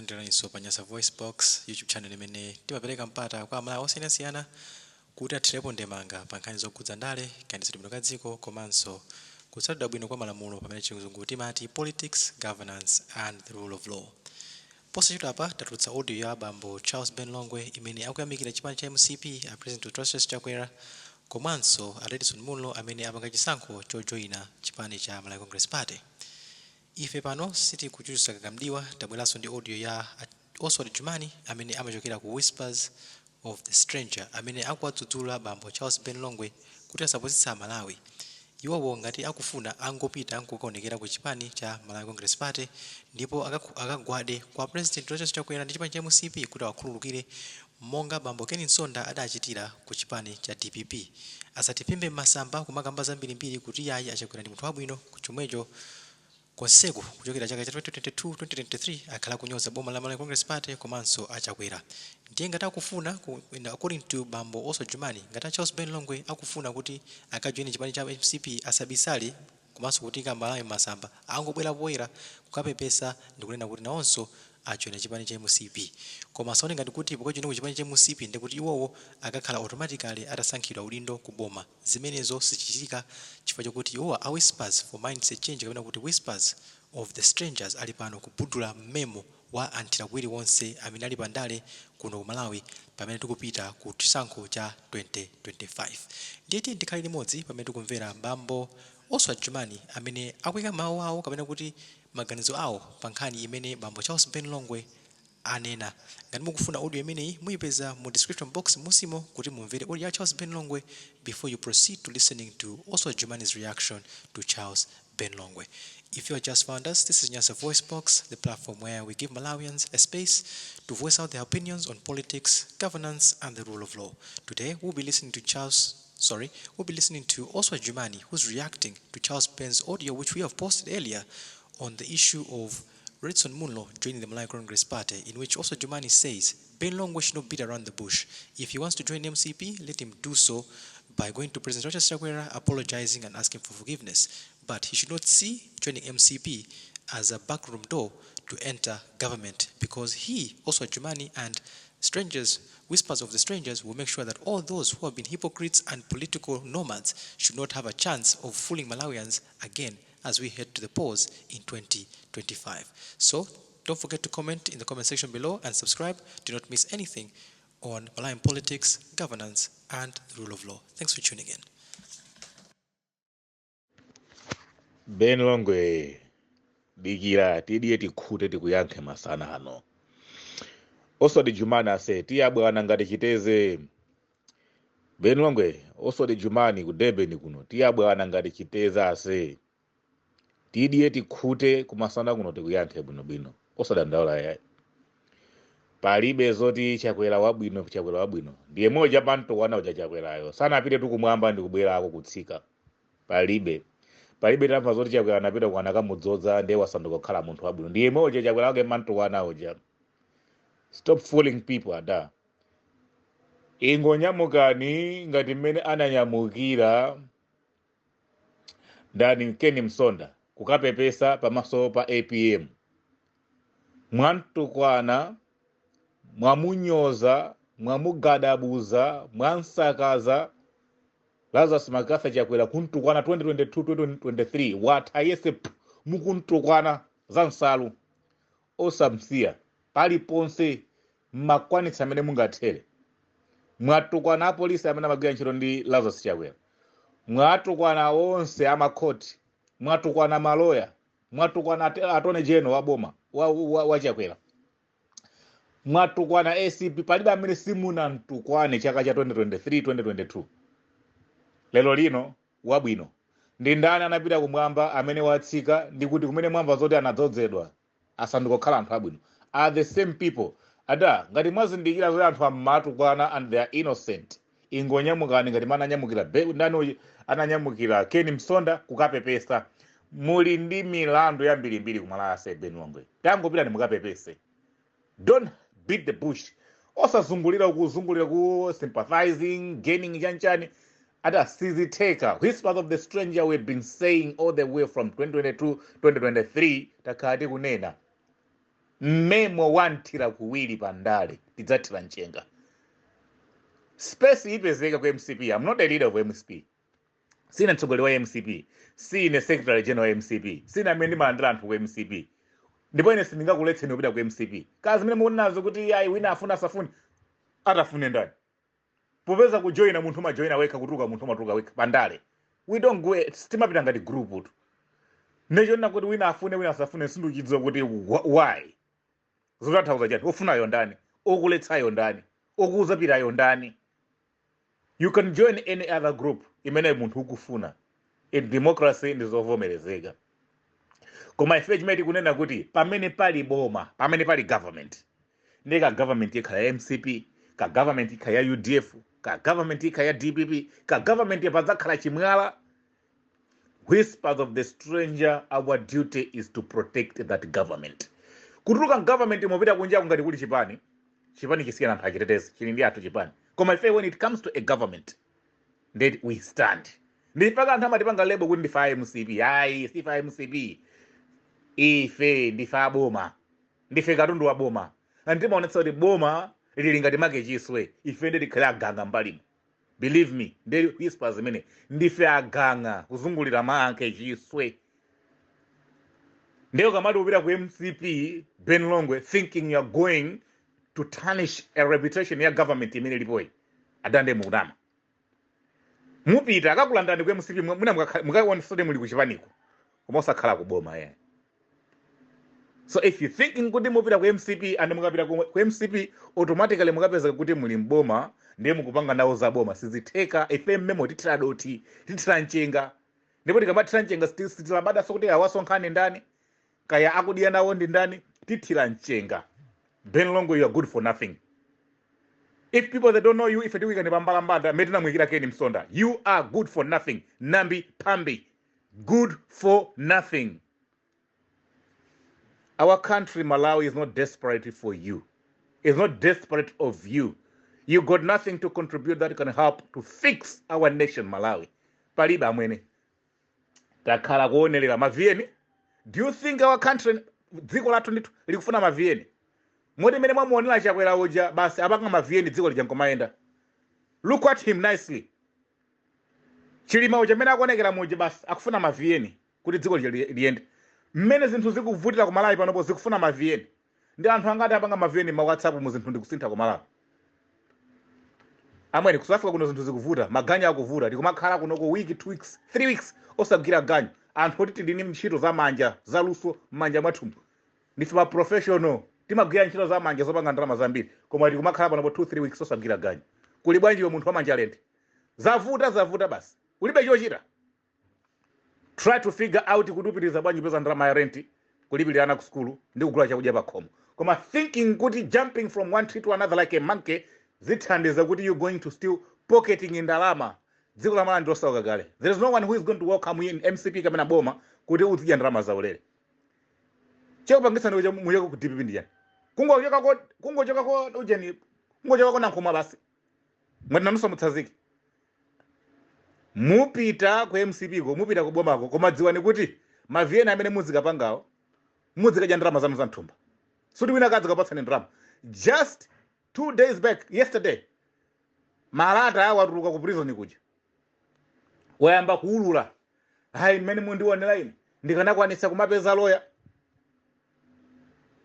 Takulandiraninso pa Nyasa Voice Box YouTube channel, imene timapereka mpata kwa Amalawi osiyanasiyana kuti athirepo ndemanga pa nkhani zokhudza ndale, kayendetsedwe bwino ka dziko komanso kutsatidwa bwino kwa malamulo, pamene chizungu timati politics, governance and the rule of law. Posachedwapa tatulutsa audio ya bambo Charles Ben Longwe imene akuyamikira chipani cha MCP, a President Lazarus Chakwera komanso a Redson Munlo amene apanga chisankho chojoyina chipani cha Malawi Congress Party. Ife pano sitikuchulutsa kakamdiwa, tabweranso ndi audio ya Oswald Jumani amene amachokera ku Whispers of the Stranger, amene akuwadzudzula bambo Charles Ben Longwe kuti asapusitse Amalawi. Iwowo ngati akufuna angopita nkukaonekera ku chipani cha Malawi Congress Party ndipo akagwade kwa President Lazarus Chakwera ndi chipani cha MCP kuti awakhululukire monga bambo Ken Msonda adachitira ku chipani cha DPP. Asatiphimbe m'masamba kumakamba zambirimbiri kuti yayi, aChakwera ndi munthu wabwino, chomwecho konseku kuchokera chaka cha 2022 2023 akhala kunyoza boma la Malawi Congress Party komanso aChakwera. Ndiye ngati akufuna, according to bambo Oswald Jumani, ngati a Charles Ben Longwe akufuna kuti akajoine chipani cha MCP, asabisale komanso kutika Malawi m'masamba, angobwera poyera kukapepesa ndikunena kuti nawonso ajoina chipani cha MCP. Koma asaone ngati kuti pokajoina ku chipani cha MCP ndikuti iwowo akakhala automatically atasankhidwa udindo ku boma. Zimenezo sichichitika, chifukwa chokuti iwowa a Whispers for Mindset Change kapena kuti Whispers of the Strangers ali pano kubudula mmemo wa anthirakuwiri wonse amene ali pandale kuno ku Malawi pamene tikupita ku chisankho cha 2025. Ndiye tiye tikhale limodzi pamene tikumvera bambo Oswald Jumani amene akuyika mawu awo kapena kuti maganizo awo pa nkhani imene bambo Charles Ben Longwe anena. Ngati mukufuna audio imeneyi, muyipeza mu description box musimo kuti mumvere audio ya Charles Ben Longwe before you proceed to listening to Oswald Jumani's reaction to Charles Ben Longwe. If you have just found us, this is Nyasa Voice Box, the platform where we give Malawians a space to voice out their opinions on politics, governance, and the rule of law. Today, we'll be listening to Charles, sorry, we'll be listening to Oswald Jumani, who's reacting to Charles Ben's audio, which we have posted earlier, on the issue of Redson Munlo joining the Malawi Congress Party, in which Oswald Jumani says Ben Longwe should not beat around the bush. If he wants to join MCP, let him do so by going to President Lazarus Chakwera, apologizing and asking for forgiveness. But he should not see joining MCP as a backroom door to enter government, because he, Oswald Jumani, and strangers, Whispers of the Strangers, will make sure that all those who have been hypocrites and political nomads should not have a chance of fooling Malawians again as we head to the polls in 2025. So don't forget to comment in the comment section below and subscribe. Do not miss anything on Malawian politics, governance, and the rule of law. Thanks for tuning in. Ben Longwe, dikira tidye tikhute, tikuyankhe masana ano. Oswald Jumani ase, tiyabwana ngati chiteze. Ben Longwe, Oswald Jumani ku Durban kuno, tiyabwana ngati chiteze ase. Tidye tikhute, kumasana kuno tikuyankhe bwinobwino, osadandaula yayi. Palibe zoti Chakwera wabwino, Chakwera wabwino ndiye moja panto wana uja. Chakwerayo sanapite tukumwamba ndikubwerako kutsika. Palibe, palibe. Tamva zoti Chakwera anapita ku anakamudzoza ndiye wasanduka kukhala munthu wabwino. Ndiye moja Chakwera wake manto wana uja. Stop fooling people, ada. Ingonyamukani ngati mmene ananyamukira ndani, Ken Msonda, kukapepesa pamaso pa APM. Mwamtukwana, mwamunyoza, mwamugadabuza, mwansakaza Lazarus McCarthy Chakwera kuntukwana 2022 2023, watha yese mukuntukwana za nsalu, osamsiya paliponse mmakwanitsa amene mungathere. Mwatukwana apolisi amene amagwira ntchito ndi Lazarus Chakwera, mwatukwana onse amakhoti, mwatukwana maloya, mwatukwana attorney general wa boma wa Chakwera, mwatukwana ACB. Palibe amene simunamtukwane chaka cha 2023 2022. Lero lino wabwino ndi ndani anapita kumwamba, amene watsika ndikuti kumene mwamva zoti anadzozedwa asanduka kukhala anthu abwino? Are the same people, ada. Ngati mwazindikira zoti anthu ammatukwana and they are innocent, ingonyamukani ngati mana ananyamukira ndani uyu, ananyamukira Ken Msonda kukapepesa. Muli ndi milandu yambirimbiri kumalaya Ben Longwe, tangopitani mukapepese. Don't beat the bush, osazungulira kuzungulira ku sympathizing, gaining chanchani ata, sizitheka. Whispers of the Stranger, we've been saying all the way from 2022 2023, takhala tikunena. Mmemo wanthira kuwiri pandale, tidzathira mchenga. Space ipezeka ku MCP. I'm not a leader of MCP. Sine mtsogoleri wa MCP, sine secretary general wa MCP, sine amene ndimalandira anthu ku MCP, ndipo ine sindingakuletseni kupita ku MCP. Kazi zimene mukunenazo kuti ayi, wina afuna asafune, atafune ndani? Popeza kujoyina munthu umajoyina wekha, kutuluka munthu umatuluka wekha. Pandale we don't go, timapita ngati group tu. Nechonena kuti wina afune, wina asafune, sindikuchidziwa kuti why, zotanthauza chani? Ofunayo ndani? Okuletsayo ndani? Okuuza pitayo ndani? You can join any other group imene munthu ukufuna. In democracy ndizovomerezeka. Koma ife chimene tikunena kuti pamene pali boma, pamene pali government, ndi ka government ikhala ya MCP, ka government ikhala ya UDF, ka government ikhala ya DPP, ka government padzakhala chimwala. Whispers of the stranger, our duty is to protect that government. Kutuluka government mopita kunja ngati kuli chipani, chipani chisiyana, anthu achitetezi chili ndi athu chipani. Koma ife, when it comes to a government, then we stand. Ndipaka anthu amatipanga label kuti ndife a MCP. Ayi, sife a MCP. Ife ndife aboma, ndife katundu wa boma. Andimaonetsa kuti boma lili ngati make chiswe, ife ndi tikhale aganga mbalimo. Believe me, ndi whispers zimene ndife aganga kuzungulira make chiswe. Ndiyo kamati kupita ku MCP, Ben Longwe, thinking you are going to tarnish a reputation ya government imene ilipoyi, adande mukunama. Mupita akakulandani ku MCP, mwina mukaonesa kuti muli kuchipaniko, koma osakhala kuboma, yeah. So if you thinking kuti mupita ku MCP and mukapita ku MCP automatically mukapeza kuti muli mboma, ndiye mukupanga nawo za boma, sizitheka. Ife mmemo tithira doti, tithira mchenga. Ndipo tikamathira mchenga, sitilabadaso kuti awasonkhane ndani, kaya akudya nawo ndi ndani. Tithira mchenga. Ben Longwe, you are good for nothing. If people, they don't know you, ife tikuikani pambalambanda mmene tinamuyikira Ken Msonda. You are good for nothing. Nambi pambi, good for nothing. Our country Malawi is not desperate for you, is not desperate of you. You got nothing to contribute that can help to fix our nation Malawi. Palibe amwene. Takhala kuonerera ma VN. Do you think our country, dziko lathu ndithu likufuna ma VN? Moti mene mwamuonera Chakwera uja, basi apanga ma VN, dziko lija nkomayenda. Look at him nicely. Chilima uja mmene akuonekera muja, basi akufuna ma VN kuti dziko lija liyende. Mmene zinthu zikuvutira ku Malawi panopo, zikufuna ma VN? Ndi anthu angati apanga ma VN ma WhatsApp mu zinthu ndikusintha ku Malawi? Amwene, ku South Africa kuno zinthu zikuvuta, maganyu akuvuta. Tikumakhala kunoko week, 2 weeks, 3 weeks osagwira ganyu. Anthu oti tili ndi ntchito za manja, zaluso m'manja mwathumu, ndife ma professional, timagwira ntchito za manja zopanga ndalama zambiri, koma tikumakhala panopo 2 3 weeks osagwira ganyu. Kuli bwanji iwe munthu wamanja lende? Zavuta, zavuta basi, ulibe chochita. Try to figure out kuti upitiriza bwanji kupeza ndalama ya rent, kulipirira ku sukulu ndi kugula chakudya pa khomo. Koma thinking kuti jumping from one tree to another like a monkey zithandiza kuti you're going to still pocketing ndalama, dziko la Malawi ndilosauka kale. There is no one who is going to welcome you in MCP kapena boma kuti uzidya ndalama zaulere. Chekupangitsa ndi muyeko ku DPP ndi chani? Kungochokako, kungochokako ujeni, kungochokako Nankhumwa basi, mwati nanunso mutsazike. Mupita ku MCP ko, mupita ku bomako, koma dziwani kuti ma VN amene muzikapangawo, muzikadya ndalama zanu za mthumba, suti wina akadzikapatsani ndalama. Just 2 days back, yesterday, Malata watuluka ku prison kuja, wayamba kuulula: "Hayi, mmene mundionera ine, ndikanakwanisa kumapeza loya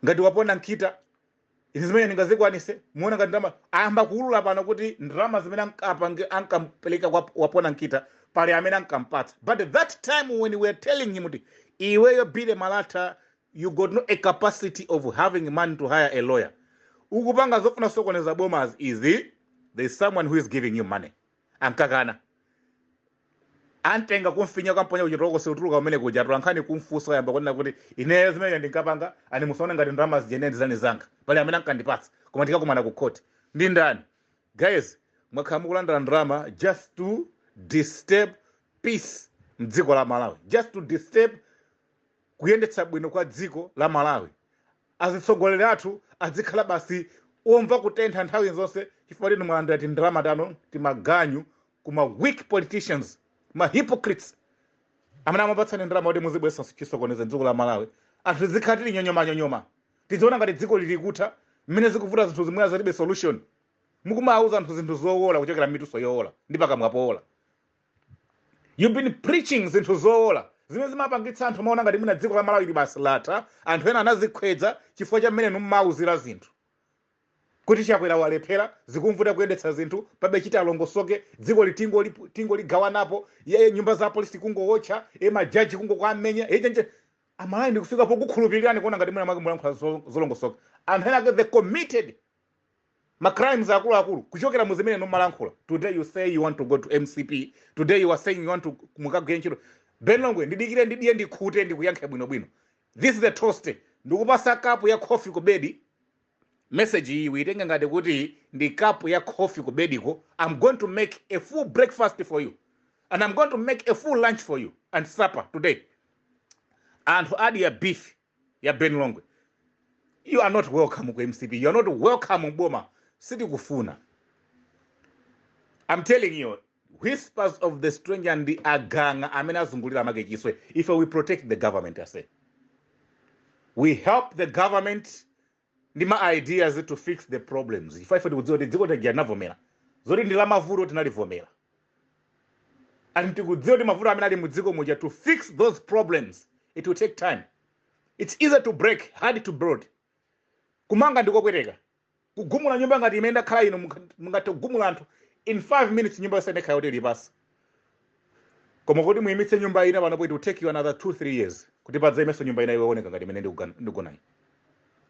ngati wapona nkita izi zimene ndingazikwanise." Muona ngati ndalama, ayamba kuulula pano kuti ndalama zimene ankampeleka kwa wapona nkita, pali amene ankampatsa. But that time when we were telling him kuti iweyo Billy Malata, you got no a capacity of having money to hire a lawyer, ukupanga zofuna sokoneza bomas izi, there is someone who is giving you money, ankakana. Antenga kumfinya, kamponya kuchitoko, sikutuluka kumene kuja. Atolankhani kumfunsa, yamba kunena kuti ineyo zimene ndinkapanga ani, musaone ngati ndalama zija ine ndizani zanga, pali amene ankandipatsa, koma tikakumana ku court. Ndi ndani? Guys, mwakhala mukulandira ndalama just to disturb peace mdziko la Malawi, just to disturb kuyendetsa bwino kwa dziko la Malawi. Azitsogoleri athu azikhala basi omva kutentha nthawi zonse chifukwa tinu mwalandira tindalama tano, timaganyu kuma weak politicians, ma hypocrites amene amapatsani ndalama kuti muzibwesa chisokonezo dziko la Malawi. Anthu tizikhala tili nyonyoma nyonyoma. Tiziona ngati dziko lili kutha, mmene zikuvuta zinthu zimwe zilibe solution. Mukumauza anthu zinthu zowola kuchokera mituso yowola ndi pakamwa powola. You've been preaching zinthu zowola zimene zimapangitsa anthu maona ngati mwina dziko la Malawi ili basi latha. Anthu ena anazikhwedza chifukwa cha mmene mumauzira zinthu kuti Chakwera walephera, zikumvuta kuyendetsa zinthu, pabe chiti alongosoke dziko litingo tingo ligawanapo ye, nyumba za polisi kungowotcha e, majaji kungokwamenya ye. Amalawi ndikufika pokukhulupirirani kuona ngati mwina mwake mulankhula zolongosoka. Anthu ena ake, they committed ma crimes akuluakulu kuchokera mu zimene mumalankhula. Today you say you want to go to MCP. Today you are saying you want to mukagwire ntchito. Ben Longwe, ndidikire ndidiye ndikhute, ndikuyankhe bwinobwino. This is the toast. Ndikupasa kapu ya coffee ku bedi. Message iyi uyitenge ngati kuti ndi kapu ya coffee ku bediko. I'm going to make a full breakfast for you and I'm going to make a full lunch for you and supper today. Anthu adya beef ya Ben Longwe. You are not welcome ku MCP. You are not welcome mboma. Sitikufuna. I'm telling you, whispers of the stranger ndi aganga amene azungulira make chiswe. If we protect the government, I say we help the government ndi ma ideas to fix the problems. Ife tikudziwa kuti dziko taja tinavomera zoti ndi la mavuto, tinalivomera, and tikudziwa kuti mavuto amene ali mu dziko muja, to fix those problems it will take time. It's easy to break, hard to build. Kumanga ndikopweteka. Kugumula nyumba ngati imene ndakhala ino, mungathe kugumula anthu in 5 minutes, nyumba yonse inekhala yoti ili pasi. Koma kuti muyimitse nyumba ina panopo, it will take you another 2 3 years kuti padzayimenso nyumba ina iwoneka ngati imene ndikugonayi.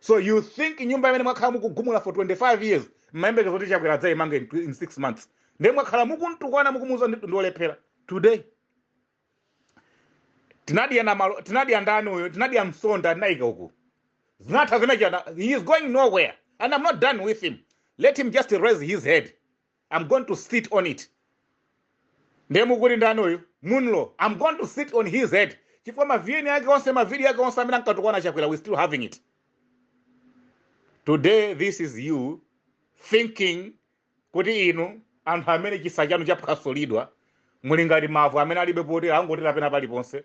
So you think nyumba imene mwakhala mukugumula for 25 years, mmayembekeza kuti Chakwera adzayimanga in 6 months? Ndiye mwakhala mukuntukwana, mukumuuza ndiolephera. Today tinadya na malo, tinadya ndani uyo, tinadya Msonda, tinayika uku, zinatha zimene. He is going nowhere and I'm not done with him. Let him just raise his head, I'm going to sit on it. Ndiye mukuti ndani uyu Munlo, I'm going to sit on his head, chifukwa maviyeni ake onse, mavideo ake onse amene ankatukwana Chakwera, we still having it today. This is you thinking kuti inu anthu amene chisa chanu chaphwasulidwa, muli ngati mavu amene alibe poti angotera pena paliponse,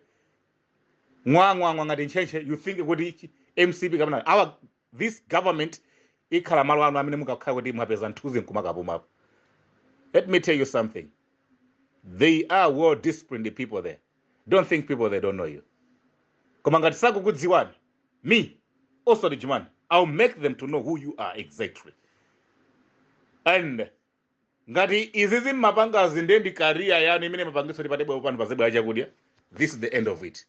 ng'wang'wang'wa ngati ntchentche. You think kuti MCP kapena our this government ikhala malo anu amene mukakhala kuti mwapeza mthunzi nkumakapumapo? Let me tell you something. They are well disciplined people there. Don't think people, they don't know you. Koma ngati sakukudziwani, me also, the Jumani, I'll make them to know who you are exactly. And ngati izi zimmapangazi ndiye ndi career yanu imene mapangitsa kuti patebwe pano pazibwera chakudya, this is the end of it.